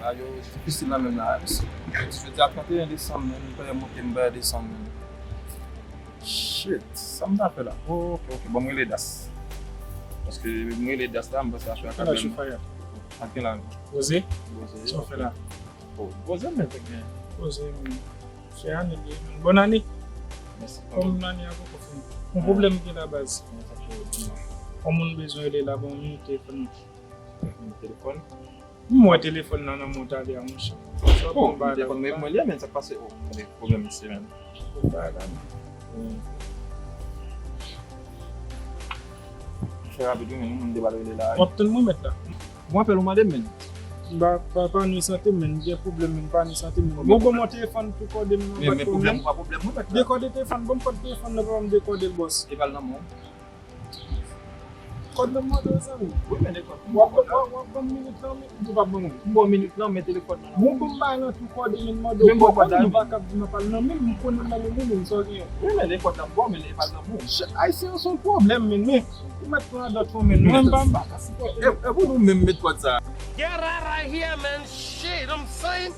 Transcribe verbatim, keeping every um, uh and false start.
A yo difisil nan menm la, wi. Jodi a trannteyen desanm, menm premye mwa ke m bay desanm, menm. Shit, sa m ta fè la? Oh, ok, ok, bon, m rele Das. Paske m rele Das la, m panse aswè a ka fè. Ak gen la. Poze? Poze. Sa w fè la? Oh, poze, men fèk gen. Poze, men. Se ane li ye, men. Bòn ane. Mèsi. Kòm ane a poko fini. Yon pwoblèm gen la baz. Yon moun bezwen rele la, bon, yon telefòn. Yon telefòn? M wè telefòn nan nan men w talè a, monchè. Bon, m te konn mwen li, men sa k pase, oh, tande pwoblèm isi, men. Ou pa la, men. Fè rapid, wi, men, moun te pral rele la. W ap tann mwen, mèt la. Bon, apèl ou mande m, men. M pa, pa, pa ni sante m, men. M gen pwoblèm, men, pa ni sante m, men. Bon, bon, mwen telefòn tou kòde m nan. Men, men, pwoblèm, pa pwoblèm, mwen, mèt la. Dekòde telefòn, bon, m kòde telefòn nan, papa m dekòde l, bòs. E pral nan men w. Kòd nan mande w, zanmi. Wi, men de kòd. W ap, w ap, w ap ban m minit lan, men ou pa ban mwen. M ba w minit lan, men telefòn nan. Bon, bon, m bay nan tou kòd, men mande w. Men m ba w kòd la, men. M pa kab di m ap al nan men, m konnen m nan men moun, sa w genyen. Wi, men de kòd la, m ba w, men li pa nan men w. Shit, Ayisyen yo se yon pwoblèm, men, men. Ou mèt pran dòt yon, men. Mwen, m pa, m pa ka sipòte. E, e pou nou menm met kòd sa. Get out of here, man. Shit, I'm saying.